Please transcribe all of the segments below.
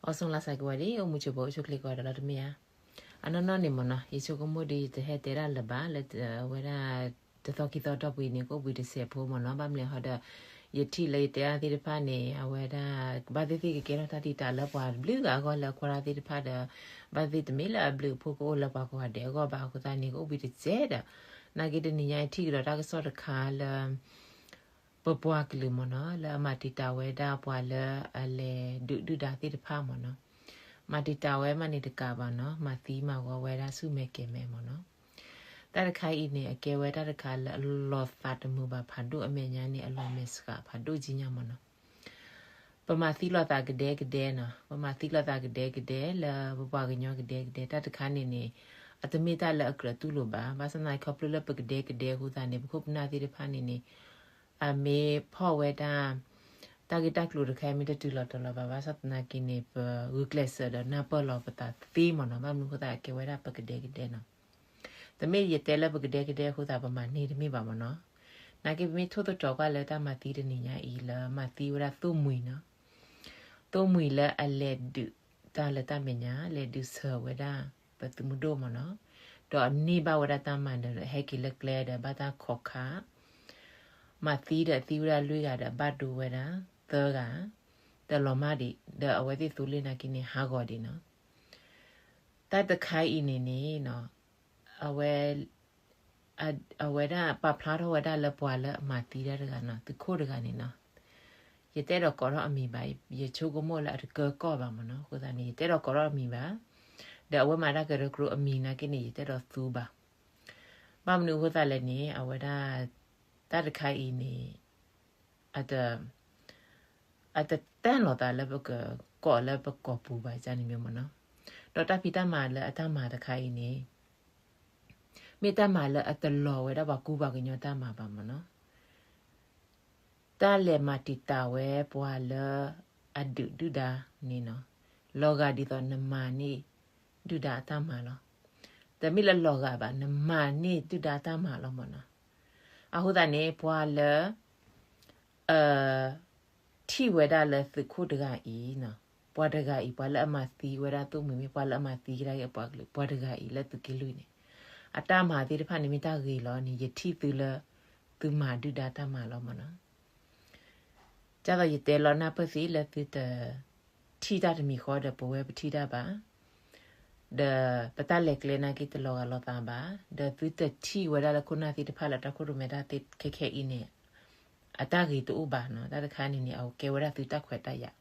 အီၣ်ဆိလါစၢ်ကဝီၤဒ် အိၣ်မူဆိးပၢၤအိၣ်ဆိးချ့ကဝီၤဒီးလီၤတမ့ၢ်ဧါ. အနီၢ်နီၢ်န့ၣ်မ့ၢ်နီၤ ယဆိကမိၣ်ဒီးယတဟဲတဲဒၣ်လၢၤဘၣ်လၢ အဝဲဒၣ် တသီခံသီတီၢ်ပူၤအံၤန့ၣ် ကအိၣ်ဘှံးတစဲးဖိမ့ၢ်နီၤ. ဘၣ်မနုၤအဃိဒီး ယထံၣ်လၢယတဲဒၣ်သ့ၣ်တဖၣ်န့ၣ် အဝဲဒၣ် ဘၣ်သ့ၣ်သ့ၣ်ကကဲထီၣ်တၢ်တံာ်တာ်လၢပှၤတဘျုးဂၤအဂီၢ်လၢကွၢ်တၢ်သ့ၣ်တဖၣ်ဒီး ဘၣ်သ့ၣ်တမ့ၢ်လၢအဘျုးအဖှိၣ်ကအိၣ်လၢပှၤကိးဂၤဒဲးအဂီၢ်ဘၣ်အဃိသတးန့ၣ် ကအိၣ်ဘှံးတစဲးဒီး နာ်က့တနံၤညါအံၤထံၣ်ကဒီးတၢ်ကစီၣ်တခါလၢ ပပှၤကလုာ်မ့ၢ်နီၤ လၢအမၤတံာ်တာ်ဝဲဒၣ်ပှၤလၢအလဲၤဒုးဒုၣ်ဒါသ့ၣ်တဖၣ်မ့ၢ်နီၤ. မၤတံာ်တာ်ဝဲမးန့ၣ်တကးဘၣ်နီၤ မၤသံမၤဂီၤဝဲဒၣ်ဆူၣ်မဲာ်ကဲၤမဲာ်မ့ၢ်နီၤ. တၢ်တခါအံၤန့ၣ် အကဲဝဲတၢ်တခါလၢအလီၤသးတမုာ်ဘၣ်ဖးဒိၣ်အမဲာ်ညါန့ၣ် အလီၤမဲာ်ဆှးဖးဒိၣ်ကံညါမ့ၢ်နီၤ. ပမၤသံလိာ်သးကဒဲကဒဲနီၤ ပမၤသံလိာ်သးကဒဲကဒဲလၢပပှၤကညီကဒဲကဒဲ တၢ်တခါန့ၣ်န့ၣ် အတမ့ၢ်တၢ်လၢအကြၢးတူၢ်လိာ်ဘၣ်. ဘၣ်ဆၣ်သနာ်က့ခီဖျိလၢပကဒဲကဒဲအဃိသတးန့ၣ် ပခိၣ်ပနၢ်သ့ၣ်တဖၣ်န့ၣ်န့ၣ် အမ့ၢ်ဖီၣ်ဝဲဒၣ် တၢ်ဂ့ၢ်တၢ်ကျိၤတခါအံၤမ့ၢ်တတုၤလီၤတီၤလီၤဘၣ် ဘၣ်ဆၣ်သနာ်က့န့ၣ် ပဂုာ်ကျဲးစၢးဒီးနၢ်ပၢၢ်လီၤပသးသ့မ့ၢ်နီၤ. ဘၣ်မနုၤအဃိသတးအကဲဝဲဒၣ်ပကဒဲကဒဲနီၤ. တမ့ၢ်ယတဲလၢပကဒဲကဒဲအဃိသတး ပမၤန့ၢ်တမ့ၢ်ဘၣ်မ့ၢ်နီၤ. နာ်က့ပမ့ၢ်ထိၣ်သတြီၤကွၢ်လၢတၢ်မၤသံတနံၤညါအံၤလၢမၤသံဝဲဒၣ်သိၣ်မှံၤနီၤ. သိၣ်မှံၤလၢအလဲၤဒုးတၢ်လၢတၢ်မဲာ်ညါ လဲၤဒုးဆၢဝဲဒၣ် ပသုးမုၢ်ဒိၣ်မ့ၢ်နီၤ. ဒီးအန့ၢ်ဘၣ်ဝဲဒၣ်တၢ်မၤနၢၤဒီး ဟဲက့ၤလၢကျဲဒီးဘၣ်တၢ်ခိးခး မၤသံဒီးသံဝဲဒၣ်လွံၢ်ဂၤဒီးဘၣ်ဒိဝဲဒၣ်သၢဂၤ တလီၤမၢ်ဒံး ဒီးအဝဲသ့ၣ်သိလ့ၣ်နာ်က့န့ၣ် ဟးဂီၤဒံးနီၤ. တၢ်တခါအံၤန့ၣ်န့ၣ် အဝဲ အဝဲဒၣ်ပာ်ဖျါထီၣ်ဝဲဒၣ်လၢပှၤလၢအမၤသံတၢ်တဂၤနီၤ သုးခိၣ်တဂၤန့ၣ်နီၤ. ယတအဲၣ်ဒိးကိးထီၣ်အမံၤဘၣ် ယဆိကမိၣ်လၢအတကၢကီၢ်ဘၣ်မ့ၢ်နီၤ. အဃိသတးန့ၣ် ယတအဲၣ်ဒိးကိးထီၣ်အမံၤဘၣ်. ဒီးအဝဲမၤတၢ်ကရၢကရိအမံၤနာ်က့န့ၣ် ယတအဲၣ်ဒိးသူဘၣ်. ဘၣ်မနုၤအဃိသတးလဲၣ်န့ၣ် အဝဲဒၣ် တၢ်တခါအံၤန့ၣ် အတ အတတၢၢ်လီၤသးလၢပကကိးလၢပကိာ်ပူၤဘၣ်န့ၣ်မ့ၢ်နီၤ. ဒီးတၢ်ဖံးတၢ်မၤလၢအတၢ်မၤတခါအံၤန့ၣ် မ့ၢ်တၢ်မၤလၢအတလီၤဝဲဒၣ်ပှၤကူပှၤကညီတၢ်မၤဘၣ်မ့ၢ်နီၤ. တၢ်လဲၤမၤတံာ်တာ်ဝဲပှၤလၢအဒုးဒုၣ်ဒါန့ၣ်နီၤ, လီၤဂာ်ဒ်သိးနမၤန့ၢ်ဒုၣ်ဒါအတၢ်မၤလီၤ. တမ့ၢ်လၢလီၤဂာ်ဘၣ်, နမၤန့ၢ်ဒုၣ်ဒါတၢ်မၤလီၤမ့ၢ်နီၤ. အဃိသတးန့ၣ် ပှၤလၢ အ ထံၣ်ဝဲဒၣ်လၢသုးခိၣ်တဂၤအံၤနီၤ, ပှၤတဂၤအံၤ ပှၤလၢအမၤသံဝဲဒၣ်သိၣ်မှံၤမ့ၢ် ပှၤလၢအမၤသံကဒါက့ၤအပှၤကလုာ် ပှၤတဂၤအံၤလၢသုးက့လွံၢ်န့ၣ် အတၢ်မၤသ့ၣ်တဖၣ်န့ၣ် မ့ၢ်တၢ်ဂ့ၤလီၤန့ၣ် ယထံၣ်သုလၢ သုမၤဒုၣ်ဒါတၢ်မၤလီၤမ့ၢ်နီၤ. ဒ်သိးယတဲလီၤနၢ်ပၢၢ်သ့လၢသုတ ထံၣ်တၢ်တမံၤဃီဒီး ပဝဲပထံၣ်တၢ်ဘၣ်, ဒီးပတၢ်လဲၤကျဲနာ်က့တလီၤဂာ်လိာ်သးဘၣ်, ဒီးသုတထံၣ်ဝဲဒၣ်လၢခိၣ်နၢ်သ့ၣ်တဖၣ်လၢတၢ်ခိၣ်ရိၣ်မဲတၢ်သ့ခဲခဲအံၤန့ၣ် အတၢ်ဂ့ၤတအိၣ်ဘၣ်နီၤ. တၢ်တခါန့ၣ်န့ၣ် အကဲဝဲဒၣ်သုတၢ်ခွဲးတၢ်ယာ်.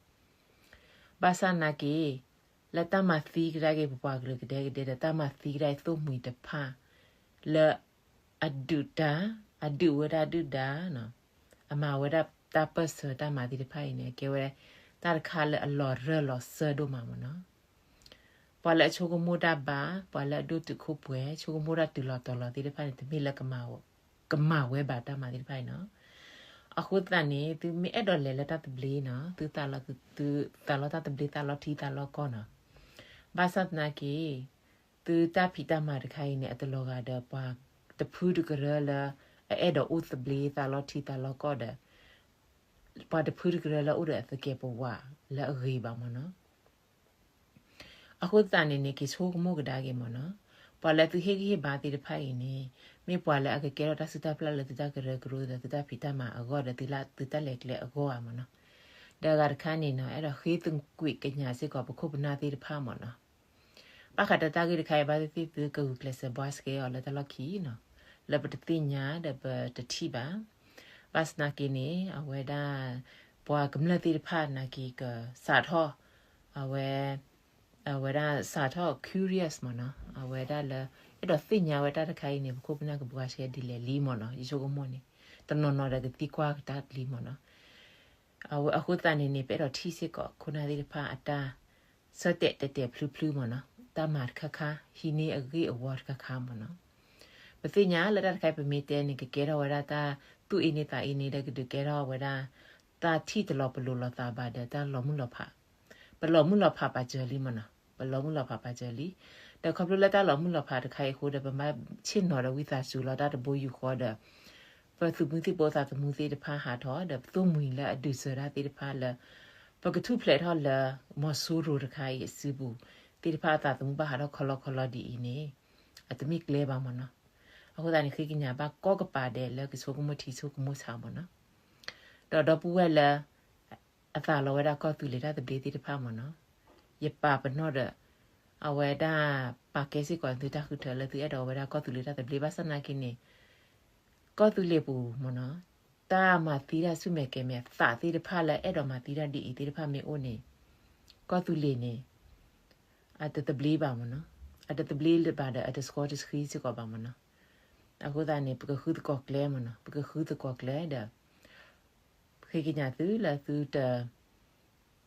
ဘၣ်ဆၣ်နာ်က့ လၢတၢ်မၤသံကဒါက့ၤပပှၤကလုာ်ကဒဲကဒဲဒီး တၢ်မၤသံကဒါက့ၤသိၣ်မှံၤတဖၣ် လၢ အဒုးတၢ်, အဒုးဝဲဒၣ်ဒုၣ်ဒါနီၤ, အမၤဝဲဒၣ်တၢ်ပၢၢ်ဆၢတၢ်မၤသ့ၣ်တဖၣ်အံၤန့ၣ် အကဲဝဲ တၢ်တခါလၢအလီၤရၢၢ်လီၤစၢၢ်ဒိၣ်မးမ့ၢ်နီၤ. ပှၤလၢအဆိကမိၣ်တၢ်ဘါ, ပှၤလၢအဒိၣ်တုာ်ခိၣ်ပှဲၤ, ဆိကမိၣ်တၢ်တုၤလီၤတီၤလီၤသ့ၣ်တဖၣ်န့ၣ် တမ့ၢ်လၢ ကမၤဝဲဘၣ်တၢ်မၤသ့ၣ်တဖၣ်အံၤနီၤ. အဃိသတးန့ၣ် သုမ့ၢ်အဲၣ်ဒိးလဲၤလၢတၢ်သဘျ့နီၤ, သုသးလီတၢ်သဘျ့ သးလီထံသးလီကီၢ်နီၤ. ဘၣ်ဆၣ်သနာ်က့ သုတၢ်ဖံးတၢ်မၤတခါအံၤန့ၣ် အတလီၤဂာ်ဒီးပှၤတဖုတကရၢလၢ အအဲၣ်ဒိးအိၣ်သဘျ့သးလီထံသးလီကီၢ်ဒီး ပှၤတဖုတကရၢလၢအိၣ်ဒီးအသကဲးပဝးလၢအဂ့ၤဘၣ်မ့ၢ်နီၤ. အဃိသတးန့ၣ်န့ၣ် က့ၤဆိကမိၣ်ကဒါက့ၤမ့ၢ်နီၤ, ပှၤလၢသုဟ့ၣ်ဂံၢ်ဟ့ၣ်ဘါသ့ၣ်တဖၣ်အံၤန့ၣ် မ့ၢ်ပှၤလၢအကကဲထီၣ်တၢ်စုတၢ်ပျၢ်လၢသုတၢ်ကရၢကရိဒီးသုတၢ်ဖံးတၢ်မၤအဂီၢ်ဒီးသုတၢ်လဲၤကျဲအဂီၢ်ဧါမ့ၢ်နီၤ. ဒီးအဂၤတခါန့ၣ်နီၤ အဲၣ်ဒိးဃ့သကွံာ်ကညးစ့ၢ်ကီးပခိၣ်ပနၢ်သ့ၣ်တဖၣ်မ့ၢ်နီၤ. ဘၣ်ဃးဒီးတၢ်ဂ့ၢ်တခါအံၤ ဘၣ်သ့ၣ်သ့ၣ်သုကဂုာ်ကျဲးစၢးဘှါစကဲအီၤလၢတၢ်လီၢ်ခံနီၤ, လၢပတသ့ၣ်ညါဒီးပတထံၣ်ဘၣ်. ဘၣ်ဆၣ်သနာ်က့န့ၣ် အဝဲဒၣ် ပှၤကမျၢၢ်သ့ၣ်တဖၣ်နာ်က့ကစးထီၣ် အဝဲ အဝဲဒၣ်စးထီၣ် curious မ့ၢ်နီၤ, အဝဲဒၣ်လၢ အဲၣ်ဒိးသ့ၣ်ညါဝဲတၢ်တခါအံၤန့ၣ် ပခိၣ်ပနၢ်ကဘှါစဲဒ်လဲၣ်လံမ့ၢ်နီၤ, ယဆိကမိၣ်န့ၣ် တနီၤနီၤဒီးကသံကွၢ်ကဒါလံမ့ၢ်နီၤ. အဝဲအဃိသတးန့ၣ်န့ၣ် ပအဲၣ်ဒိးထံၣ်စ့ၢ်ကီး ခိၣ်နၢ်သ့ၣ်တဖၣ်အတၢ်ဆၢတဲာ်တဲာ်တဲာ်ဖျုဖျုမ့ၢ်နီၤ, တၢ်မၤတခါခါ ဟံးန့ၢ်အဂ့ၢ်အဝီတခါခါမ့ၢ်နီၤ. ပသ့ၣ်ညါလၢတၢ်တခါအံၤ ပမ့ၢ်တဲန့ၣ် ကကဲထီၣ်ဝဲဒၣ်တၢ်သူၣ်အ့န့သးအ့န့ ဒီးကဒုးကဲထီၣ်ဝဲဒၣ် တၢ်ထံၣ်တလီၤပလိာ်လိာ်သးဘၣ်ဒီးတၢ်လီၤမုၢ်လီၤဖး, ပလီၤမုၢ်လီၤဖးပာ်စၢၤလံမ့ၢ်နီၤ, ပလီၤမုၢ်လီၤဖးပာ်စၢၤလံ. ဒီးခီဖျိလၢတၢ်လီၤမုၢ်လီၤဖးတခါအံၤအဃိဒီး ပမၤဆ့ၣ်နီၤဒီးဝံသးစူၤလီၤတၢ်တဘိယူၢ်ဃီဒီး ပသုးမုၢ်သံၣ်ဘိသးသမူသ့ၣ်တဖၣ်ဟးထီၣ် ဒီးပသိၣ်မှံၤလၢအဒုးစၢၤတၢ်သ့ၣ်တဖၣ်လၢ ပကထူၣ်ဖျဲးထီၣ်လၢ မီၤစိရိၤတခါအံၤအစုပူၤ သ့ၣ်တဖၣ်အသးသမူဘၣ်ဟးထီၣ်ခီလီခီလီဒ်အံၤန့ၣ် အတမ့ၢ်ကျဲဘၣ်မ့ၢ်နီၤ. အဃိသတးန့ၣ် ဃ့ကညးဘၣ်ကီကပၤဒဲးလၢကဆိကမိၣ်ထံဆိကမိၣ်ဆးမ့ၢ်နီၤ. ဒီးဒီပုၢ်ဝဲၢ်လၢ အသးလီဝဲဒၣ်ကီၢ်သူလ့ၤတၢ်သဘျ့သ့ၣ်တဖၣ်မ့ၢ်နီၤ, ယပာ်ပနီၣ်ဒီး အဝဲဒၣ်ပာ်ကဲစ့ၢ်ကီးသုတၢ်ဃုထၢလၢသုအဲၣ်ဒိးဝဲဒၣ်ကီၢ်သူလ့ၤတၢ်သဘျ့ ဘၣ်ဆၣ်နာ်က့န့ၣ် ကီၢ်သူလ့ၤပူၤမ့ၢ်နီၤ, တၢ်မၤသံတၢ်ဆူၣ်မဲာ်ကဲၤမဲာ်သးသ့ၣ်တဖၣ်လၢအဲၣ်ဒိးမၤသံတၢ်ဒ်အံၤသ့ၣ်တဖၣ်မ့ၢ်အိၣ်န့ၣ် ကီၢ်သူလ့ၤန့ၣ် အတသဘျ့ဘၣ်မ့ၢ်နီၤ, အတသဘျ့ဘၣ်ဒီးအတဆှီတဆှံစ့ၢ်ကီးဘၣ်မ့ၢ်နီၤ. အဃိသတးန့ၣ် ပကဃုသကိးကျဲမ့ၢ်နီၤ, ပကဃုသကိးကျဲဒီး ဃ့ကညးသုလၢ သုတ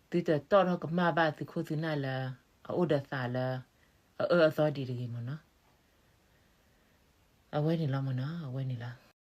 တီၣ်ထီၣ်ကမၣ်ဘၣ်သုခိၣ်သုနၢ်လၢ အအိၣ်ဒီးသးလၢ အအၢအသီဒံးတဂ့ၤမ့ၢ်နီၤ. အဝဲန့ၣ်လီၤမ့ၢ်နီၤ, အဝဲန့ၣ်လီၤ.